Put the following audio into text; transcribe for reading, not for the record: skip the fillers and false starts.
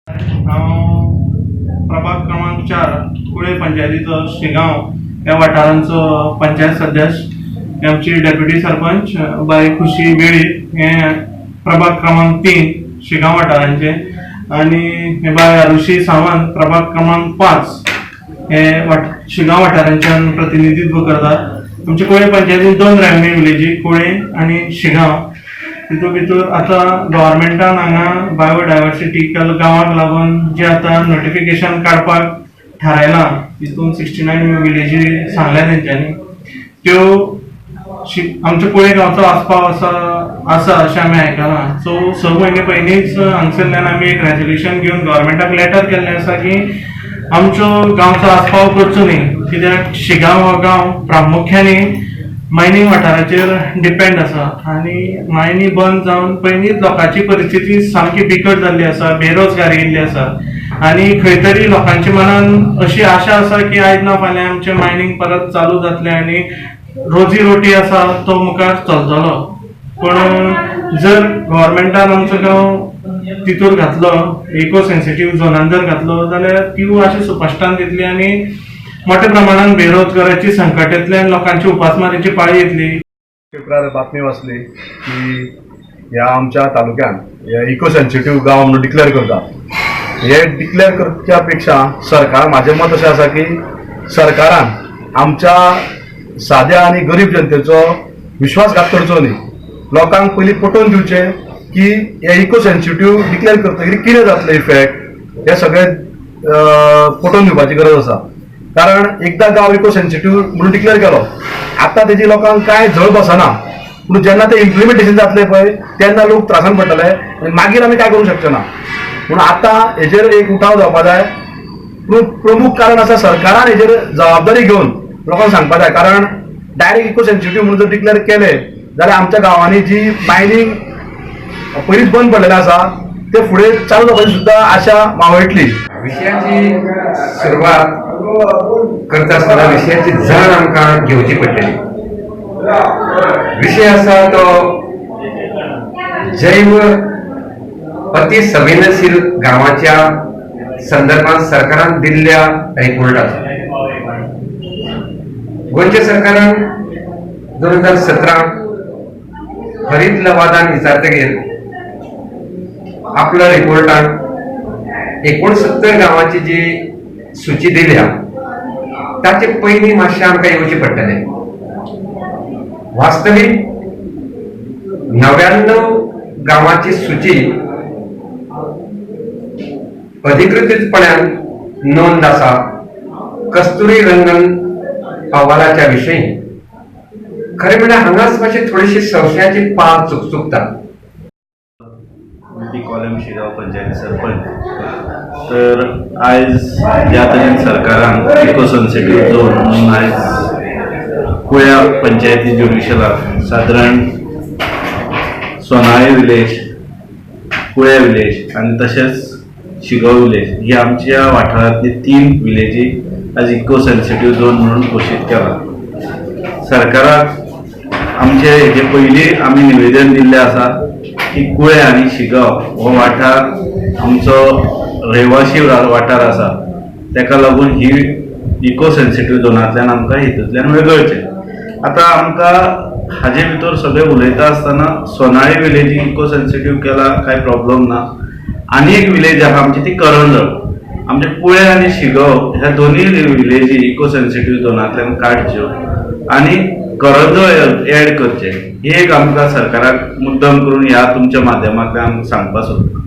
हांव प्रभाग क्रमांक 4 कुळे पंचायतीचो शिगांव ह्या वाठारांचो पंचायत सदस्य. आमची डेप्युटी सरपंच बाय खुशी वेळीप हे प्रभाग क्रमांक 3 शिगांव वाठारांचे आनी हे बाय आरुशी सावंत प्रभाग क्रमांक 5 हे शिगांव वाठारांच्यान प्रतिनिधित्व करतात. आमच्या कुळे पंचायतीन 2 रेव्हेन्यू विलेजी, कुळे आनी शिगांव. तितून भितर आतां गव्हर्मेंटान हांगा बायोडायवर्सिटीकल गांवाक लागून जे आतां नोटिफिकेशन काडपाक थारायलां तितून 69 विलेजी सांगल्या तेंच्यांनी, त्यो आमच्या कुळे गांवचो आस्पाव आसा अशें आमी आयकलां. सो 6 म्हयने पयलींच हांगसरल्यान आमी एक रेजोल्युशन घेवन गव्हर्मेंटाक लेटर केल्लें आसा की आमचो गांवचो आस्पाव करचो न्ही, कित्याक शिगांव हो गांव प्रामुख्याने मायनींग वाठाराचेर डिपेंड आसा आनी मायनी बंद जावन पयलींच लोकांची परिस्थिती सामकी बिकट जाल्ली आसा, बेरोजगारी येयल्ली आसा आनी खंय तरी लोकांच्या मनान अशी आशा आसा की आयज ना फाल्यां आमचें मायनींग परत चालू जातलें आनी रोजी रोटी आसा तो मुखार चलतलो. पूण जर गव्हर्मेंटान आमचो गांव तितूर घातलो, इको सेन्सिटीव झोनान जर घातलो जाल्यार ती अशी सुपश्टान दितली आनी मोठ्या प्रमाणान बेरोजगाराची संकट येतलें आनी लोकांची उपासमारीची पाळी येतली. पेपरार बातमी वाचली की ह्या आमच्या तालुक्यान हे इको सेन्सिटीव गांव म्हणून डिक्लेअर करता. हे डिक्लेअर करच्या पेक्षा सरकार, म्हाजें मत अशें आसा की सरकारान आमच्या साद्या आनी गरीब जनतेचो विश्वासघात करचो न्ही. लोकांक पयलीं पटोवन दिवचें की हे इको सेन्सिटीव डिक्लेअर करतकीर कितें जातलें इफेक्ट, हें सगळें पटोवन दिवपाची गरज आसा. कारण एकदां गांव इको सेन्सिटीव म्हणून डिक्लेअर केलो, आतां तेजी लोकांक कांय झळ बसना, पूण जेन्ना ते इम्प्लिमेंटेशन जातलें पळय तेन्ना लोक त्रासान पडटले आनी मागीर आमी कांय करूंक शकचे ना. पूण आतां हेजेर एक उठाव जावपा जाय. पूण प्रमुख कारण आसा सरकारान हेजेर जबाबदारी घेवन लोकांक सांगपा जाय. कारण डायरेक्ट इको सेन्सिटीव म्हणून जर डिक्लेअर केलें जाल्यार आमच्या गांवांनी जी मायनींग पयलींच बंद पडलेलें आसा ते फुडें चालू जावपाची सुद्दां आशा मावळटली. विशयाची सुरवात करता आसतना विशयाची जाण आमकां घेवची पडटली. विशय आसा तो जैव अतिसंवेदनशील गांवाच्या संदर्भात सरकारान दिल्ल्या रिपोर्टाचो. गोंयच्या सरकारान 2017 हरीत लवादान विचारतकीर आपल्या रिपोर्टान 69 गांवाची जी सुची दिल्या ताचे पयलीं मातशें आमकां येवचें पडटलें. वास्तवीक 99 गांवाची सुची अधिकृतपणान नोंद आसा कस्तुरी रंगन अहवालाच्या विशयी. खरें म्हणल्यार हांगाच मातशी थोडीशी संशयाची पाल चुकचुकता. कॉलम शिगांव पंचायत सरपंच. तर आयज ज्या तरेन सरकारान इको सेन्सिटीव झोन म्हणून आयज कुळ्या पंचायती ज्युडिशलाक सादारण सोनाळी विलेज, कुळ्या विलेज आनी तशेंच शिगांव विलेज ही आमच्या वाठारांतली 3 विलेजी आज इको सेन्सिटीव झोन म्हणून घोशीत केला. सरकाराक आमचे हेजे पयलीं आमी निवेदन दिल्लें आसा की कुळे आनी शिगांव हो वाठार आमचो रहिवाशी वाठार आसा, तेका लागून ही इको सेन्सिटीव झोनांतल्यान आमकां हितूंतल्यान वेगळचें. आतां आमकां हाजे भितर सगळें उलयता आसतना सोनाळी विलेजी इको सेन्सिटीव केला कांय प्रॉब्लम ना. आनी एक विलेज आहा आमची ती करंजळ. आमचे कुळे आनी शिगांव ह्या दोनूय विलेजी इको सेन्सिटीव झोनांतल्यान काडच्यो आनी करंजळ एड करचें, ही एक आमकां सरकाराक मुद्दम करून ह्या तुमच्या माध्यमांतल्यान सांगपा सोदता.